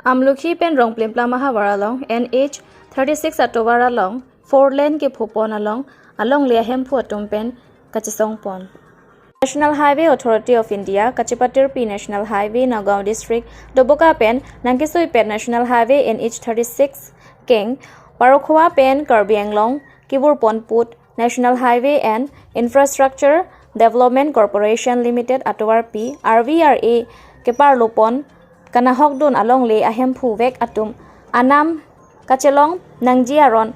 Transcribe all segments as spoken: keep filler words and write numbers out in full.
Amlokhi pen Rongplimplam ahavar along N H thirty-six atovar along four lane kephopon along alongle ahemphu atum pen kachesongpon. National Highway Authority of India kachepatirpi National Highway Nagaon District Doboka pen nangkesoipet National Highway N H thirty-six keng Parokhowa pen Karbi Anglong kevurpon put National Highway and Infrastructure Development Corporation Limited atovarpi R V R A keparlopon kanahokdun alongle ahemphu vek atum anam kachelong nangji aron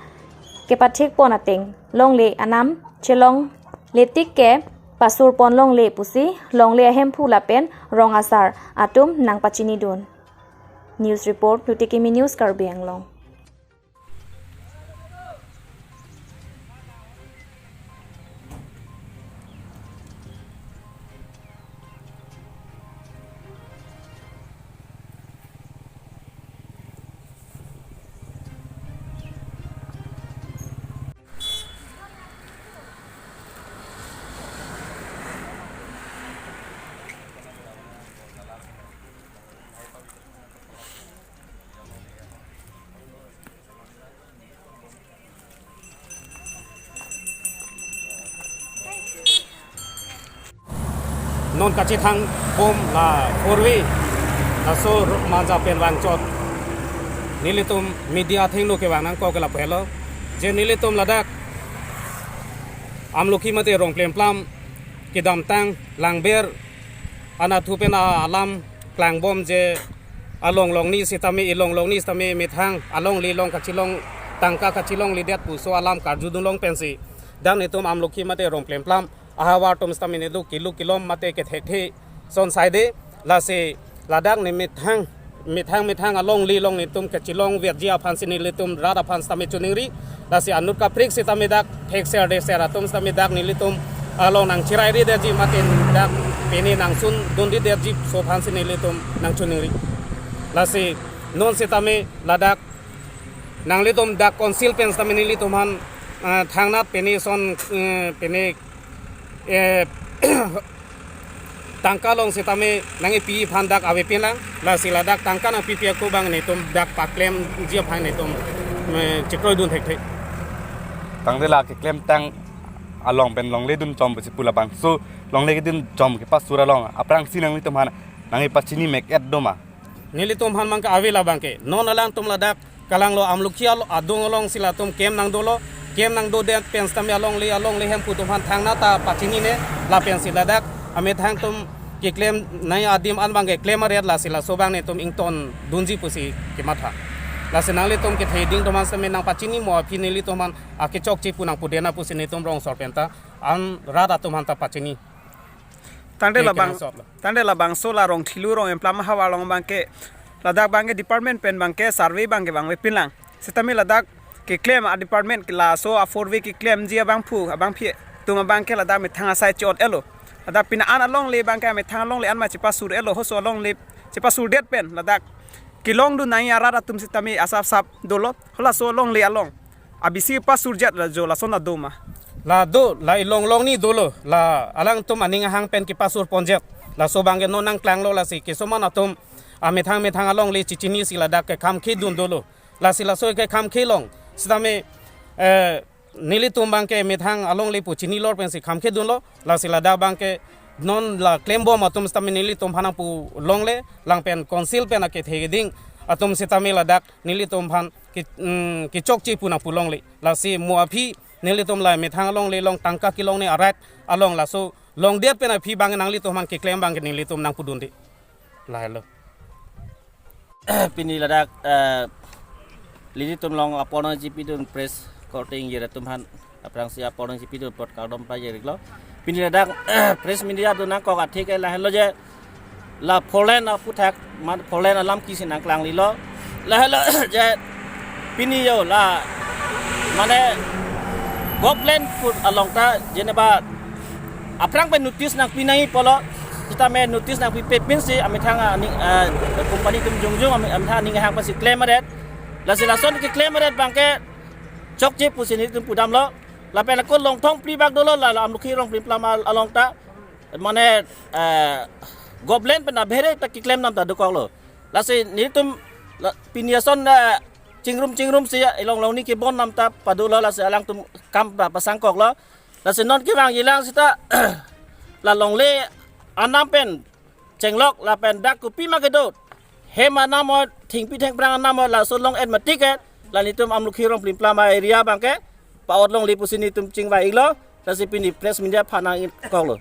kepathikpon ateng longle anam chelongle tik ke pasurpon longle pusi longle ahemphu lapen rong asar atum nangpachinidun. News report, Lutikimi News, Karbi Anglong. Non kachethang bom la four way, laso Rupmanja pen vangchot. Nelitum media athengno kevang nangkok ke lapu helo. Je nelitum ladak Amlokhi mate Rongplimplam kedamtang Langber anatthu pen a alam klangbom je along longni sitame, ilong longni sitame methang alongle along kachelong, tangka kachelongledet puso alam karjudun long pensi dak netum Amlokhi mate Rongplimplam ahavar atum sitame nedu kilo kilom mate kethekthe son saide, lasi ladak ne methang methang methang alongle along netum kachelongverji aphansi nelitum rat aphan sitame choningri. Lasi anut kaprek sitame dak thekser deser atum sitame dak nelitum along nangchirairidetji mate dak pini nangsun dunridetji so aphansi nelitum nangchoningri. Lasi non sitame ladak nanglitum dak council pen sitame nelitum aphan, eh, thangnat pini son, eh, pini, eh, tangka along sitame nangkepi aphan dak avepinlang, lasi ladak tangka nangpipi ako abang netum dak paklemji aphan netum, eh, chekroidun thekthe. Tangte la keklemtang along pen longledun chom pusi pu labangso longle kedun chom kepasur along aphrangsi nanglitum aphan nangkepachini mek-et doma? Nelitum aphan abangke ave labangke. Non alangtum ladak kalanglo Amlokhi al-, adung alongsi latum camp nangdolo. Camp nangdodet pen sitame alongle alongle ahemphu atum aphan thangnat ta pachinine lapensi ladak amethang atum keklem nai adim an abangke klem aret lasi laso abang netum ingtondunji pusi kematha. Lasi nanglitum ketheding atum aphan sitame nangpachini mo aphi nelitum aphan akechokche pu nangpudena pusi netum rong asor pen ta an rat atum aphan ta pachini. Tangte labang, tangte labangso la Rongthelu Rongplimplam ahavar along abangke ladak abangke department pen abangke survey abangke vangvepinlang. Sitame ladak keklem a-department ke laso a four way keklemji abangphu abangphi atum abangke ladak methang asai chot-etlo. Ladak pini an alongle abangke methang alongle an ma chepasur-etlo, hoso alongle chepasurdet pen ladak kelongdun nai arat atum sitame asapsap dolo. Halaso alongle along abisi pasurjat la jo lason adoma? La do, la ilong longni dolo, la alangtum aning ahang pen kepasurponjat. Laso abangke non nangklanglo lasi kesoman atum amethang methang alongle chechinisi ladak kekhamkhedun dolo. Lasi laso kekhamkhe along sitame, eh, nelitum abangke methang alongle pu chinilor pensi khamkhedunlo. Lasi ladak abangke non la klembom atum sitame nelitum aphan nangpulongle, lang pen council pen aketheding atum sitame ladak nelitum aphan ke, mm, kechokche pu nangpulongle. Lasi mo aphi nelitum la methang alongle along tangka kelongne arat along laso longdet pen aphi abang nanglitum aphan keklem abangke nelitum nangpudunde. Lahelo. Pini ladak, eh, nelitum along apor nangchipidun press korte ingjir atum aphan aphrangsi apor nangchipidun apot kardom pajir-iklo. Pini ladak press media dun nangkok athe ke lahenlo je la four lane aputhak, man four lane alam kisi nangklanglelo. Lahenlo je pini yo la mane government put along ta jeneba aphrang pen notice nangpi nangji pulo, sitame notice nangpipe pinsi amethang aning, eh, company atum jongjong ame-, amethang aning ahang pensi klem aret. Lasi lason keklem aret abangke chokche pusi nelitum pudamlo. Lapen ako Longthong Pribak dolo la, la Amlokhi Rongplimplam al-, along ta. Mane, eh, government pen abhere ta keklem nam ta dokoklo. Lasi nelitum La pini ason, eh, chingrum chingrum si, eh, along along ni kebon nam ta pado lo, lasi alangtum kam ba pasangkok lo. Lasi non kevang ilang sita la longle anam pen chenglok lapen dak kopi ma kedo, hem anam o, thengpi thengphrang anam o, laso long et matik et, la nelitum Amlukhi Rongplimplam area abangke pa-ot longle pusi nelitum chingvai-iklo. Lasi pini press media aphan nangkoklo.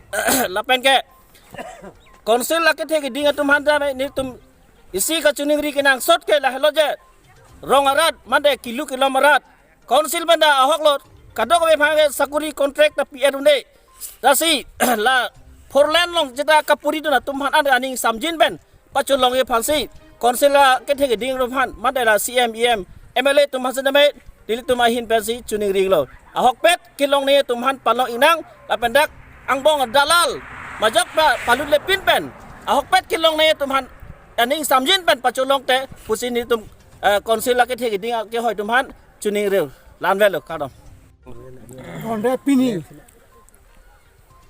Lapen ke council la kethe keding atum aphan ta nelitum isi kachiningri kenangsot ke lahelo je, rong arat mate kelu kelom arat council pen ta ahok lo, kadokave aphan ke sakuri contract ta pi-et un-e. Lasi la four lane long jeta kapuri dun atum aphan an aning samjin pen pacholongji aphansi council la kethe keding atum aphan mate la C M, E M, M L A atum aphan sitame nelitum ahin pensi chiningri-iklo. Ahokpet kelongle atum aphan palong-ik nang lapen dak angbong dalal majok pa palut le pin pen ahokpet kelongle atum aphan aning samjin pen pacholong te pusi nelitum, eh, council la kethe keding akehoi atum aphan chiningri-iklo. La-an avelo, kardom. Konde pini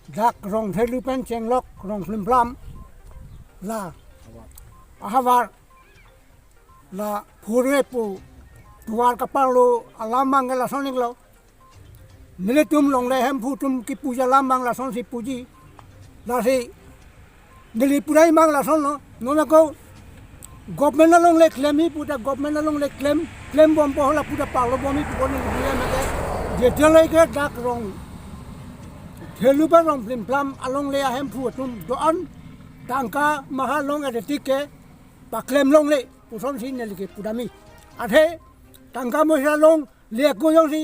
dak Rongthelu pen chenglok Rongplimplam la ahavar la phurre pu tovar kaparlo alam abangke lason-iklo. Nelitum longle hemphu atum kipuji alam abang lasonsi puji. Lasi neli pura-i abang lasonlo, non ako government alongle klemji pu ta government alongle klem, klembompo, hala pu ta parlobomji pu ko neli pura-i abang ke. Jetheiloi ke dak Rongthelu pen Rongplimplam alongle ahemphu atum do-an tangka maha long-et tik ke paklem longle pusonsi neli ke pudamji. Athe tangka poisa longle ako jongsi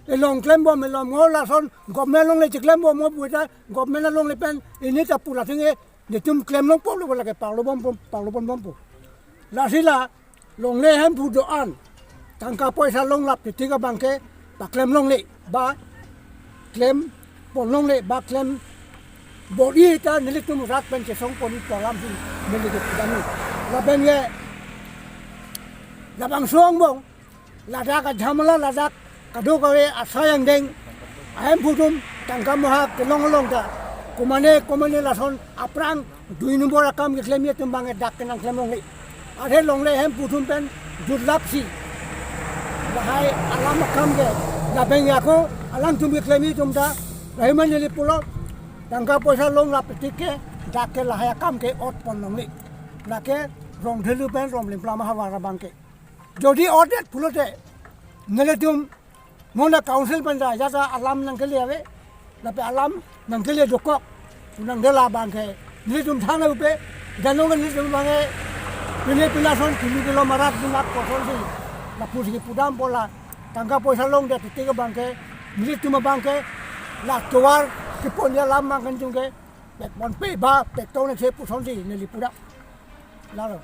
elong klembom, elong ngo lason government alongle chiklembompo pu ta government alongle pen ini ta pu la thing e, nelitum klem longpo lo, lake parlobompo, parlobompo. Lasi la longle hemphu do-an tangka poisa longlap titik abangke paklem longle ba klem pon longle ba klem bor-i ta nelitum rat pen chesong pon-ik pu alamsi neli ke pudamji. Lapen ke labangso angbong ladak ajhamala, ladak kadokave asai angdeng ahemphu atum tangka maha kelong along ta komane komane lason aphrang dui nombor akam keklemji atum abangke dak ke nangklem longle. Athe longle hemphu atum pen jutlapsi lahai alam akam ke lapen ako alangtum keklemji atum ta lahai mane neli pulo, tangka poisa longlap tik ke dak ke lahai akam ke ot pon longle. Lake Rongthelu pen Rongplimplam ahavar abangke. Jodi ot-et pulote nelitum non a council pen ta ajat alam nangkele ave, lapen alam nangkele dokok. Nangdela abangke nelitum than upe, janong nelitum abangke pine pine ason kelu kelom arat dun ak kosonsi lapusi pudampo, la tangka poisa longdet titik abangke nelitum abangke la tovar keponji alam abang kanjung ke pekponpe ba pektongnangse pusonsi neli pudam. Lalo.